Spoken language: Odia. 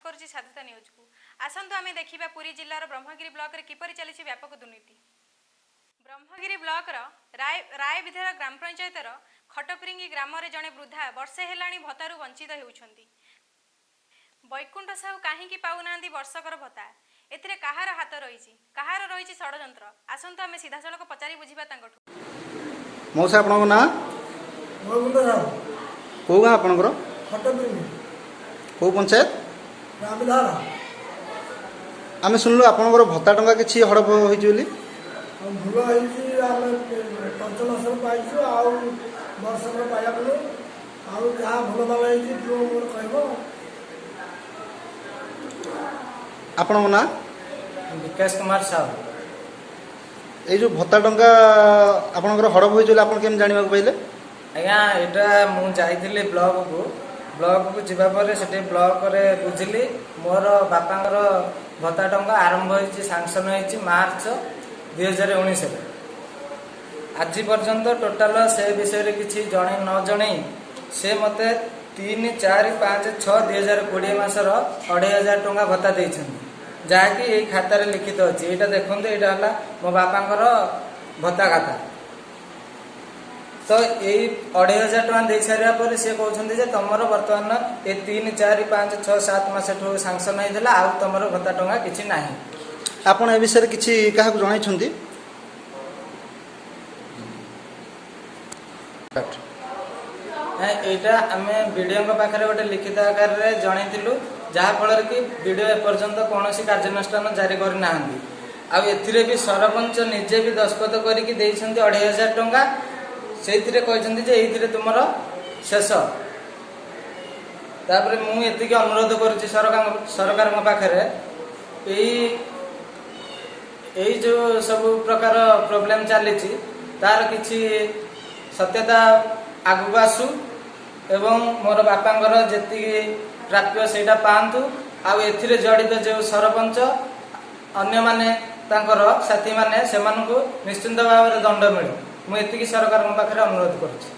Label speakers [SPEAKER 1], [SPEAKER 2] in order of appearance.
[SPEAKER 1] କରୁଛି ସାଧୁତା ନ୍ୟୁଜକୁ। ଆସନ୍ତୁ ଆମେ ଦେଖିବା ପୁରୀ ଜିଲ୍ଲାର ବ୍ରହ୍ମଗିରି ବ୍ଲକରେ କିପରି ଚାଲିଛି ବ୍ୟାପକ ଦୁର୍ନୀତି। ବ୍ରହ୍ମଗିରି ବ୍ଲକର ରାୟବିଧାର ଗ୍ରାମ ପଞ୍ଚାୟତର ଖଟପିରିଙ୍ଗି ଗ୍ରାମରେ ଜଣେ ବୃଦ୍ଧା ବର୍ଷେ ହେଲାଣି ଭତ୍ତାରୁ ବଞ୍ଚିତ ହେଉଛନ୍ତି। ବୈକୁଣ୍ଠ ସାହୁ କାହିଁକି ପାଉନାହାନ୍ତି ବର୍ଷକର ଭତ୍ତା? ଏଥିରେ କାହାର ହାତ ରହିଛି, କାହାର ରହିଛି ଷଡ଼ଯନ୍ତ୍ର? ଆସନ୍ତୁ ଆମେ ସିଧାସଳଖ ପଚାରି ବୁଝିବା ତାଙ୍କଠୁ।
[SPEAKER 2] ମଉସା, ଆପଣଙ୍କ ନାଁ?
[SPEAKER 3] ବୈକୁଣ୍ଠ ସାହୁ।
[SPEAKER 2] କେଉଁ ଗାଁ ଆପଣଙ୍କର?
[SPEAKER 3] ଖଟପିରିଙ୍ଗି।
[SPEAKER 2] କେଉଁ ପଞ୍ଚାୟତ?
[SPEAKER 3] ରାମଧାର।
[SPEAKER 2] ଆମେ ଶୁଣିଲୁ ଆପଣଙ୍କର ଭତ୍ତା ଟଙ୍କା କିଛି ହଡ଼ପ ହୋଇଛି ବୋଲି।
[SPEAKER 3] ଆଉ ଭୁଲ ହେଇଛି। ଆମେ 5 ମାସର ପାଇଛୁ, ଆଉ ବର୍ଷକର ପାଇବାକୁ। ଆଉ ଯାହା ଭୁଲ ଭାଲ ହେଇଛି, ପୁଅ ମୋର କହିବ।
[SPEAKER 2] ଆପଣଙ୍କ ନାଁ?
[SPEAKER 4] ବିକାଶ କୁମାର ସାହୁ।
[SPEAKER 2] ଏଇ ଯେଉଁ ଭତ୍ତା ଟଙ୍କା ଆପଣଙ୍କର ହଡ଼ପ ହୋଇଛି ବୋଲି ଆପଣ କେମିତି ଜାଣିବାକୁ ପାଇଲେ?
[SPEAKER 4] ଆଜ୍ଞା, ଏଇଟା ମୁଁ ଯାଇଥିଲି ବ୍ଲକକୁ। ବ୍ଲକକୁ ଯିବା ପରେ ସେଠି ବ୍ଲକରେ ବୁଝିଲି, ମୋର ବାପାଙ୍କର ଭତ୍ତା ଟଙ୍କା ଆରମ୍ଭ ହେଇଛି, ସାଙ୍କସନ୍ ହେଇଛି ମାର୍ଚ୍ଚ 2019ରେ। ଆଜି ପର୍ଯ୍ୟନ୍ତ ଟୋଟାଲ ସେ ବିଷୟରେ କିଛି ଜଣେଇ ନ ଜଣେଇ ସେ ମୋତେ 3, 4, 5, 6 2020 ମାସର 2500 ଟଙ୍କା ଭତ୍ତା ଦେଇଛନ୍ତି, ଯାହାକି ଏଇ ଖାତାରେ ଲିଖିତ ଅଛି। ଏଇଟା ଦେଖନ୍ତୁ, ଏଇଟା ହେଲା ମୋ ବାପାଙ୍କର ଭତ୍ତା ଖାତା। ତ ଏଇ 2500 ଟଙ୍କା ଦେଇ ସାରିବା ପରେ ସେ କହୁଛନ୍ତି ଯେ ତମର ବର୍ତ୍ତମାନ ଏ 3, 4, 5, 6, 7 ମାସଠୁ ସାଙ୍କସନ୍ ହେଇଥିଲା, ଆଉ ତମର ଭତ୍ତା ଟଙ୍କା କିଛି ନାହିଁ।
[SPEAKER 2] ଆପଣ ଏ ବିଷୟରେ କିଛି କାହାକୁ ଜଣାଇଛନ୍ତି?
[SPEAKER 4] ଏଇଟା ଆମେ ବିଡ଼ିଓଙ୍କ ପାଖରେ ଗୋଟେ ଲିଖିତ ଆକାରରେ ଜଣାଇଥିଲୁ, ଯାହାଫଳରେ କି ବିଡ଼ିଓ ଏପର୍ଯ୍ୟନ୍ତ କୌଣସି କାର୍ଯ୍ୟାନୁଷ୍ଠାନ ଜାରି କରିନାହାନ୍ତି। ଆଉ ଏଥିରେ ବି ସରପଞ୍ଚ ନିଜେ ବି ଦସ୍ତଖତ କରିକି ଦେଇଛନ୍ତି 2500 ଟଙ୍କା। ସେଇଥିରେ କହିଛନ୍ତି ଯେ ଏଇଥିରେ ତୁମର ଶେଷ। ତାପରେ ମୁଁ ଏତିକି ଅନୁରୋଧ କରୁଛି ସରକାରଙ୍କ ପାଖରେ, ଏଇ ଯେଉଁ ସବୁ ପ୍ରକାର ପ୍ରୋବ୍ଲେମ୍ ଚାଲିଛି, ତାର କିଛି ସତ୍ୟତା ଆଗକୁ ଆସୁ ଏବଂ ମୋର ବାପାଙ୍କର ଯେତିକି ପ୍ରାପ୍ୟ ସେଇଟା ପାଆନ୍ତୁ। ଆଉ ଏଥିରେ ଜଡ଼ିତ ଯେଉଁ ସରପଞ୍ଚ, ଅନ୍ୟମାନେ, ତାଙ୍କର ସାଥୀମାନେ, ସେମାନଙ୍କୁ ନିଶ୍ଚିନ୍ତ ଭାବରେ ଦଣ୍ଡ ମିଳୁ। ମୁଁ ଏତିକି ସରକାରଙ୍କ ପାଖରେ ଅନୁରୋଧ କରୁଛି।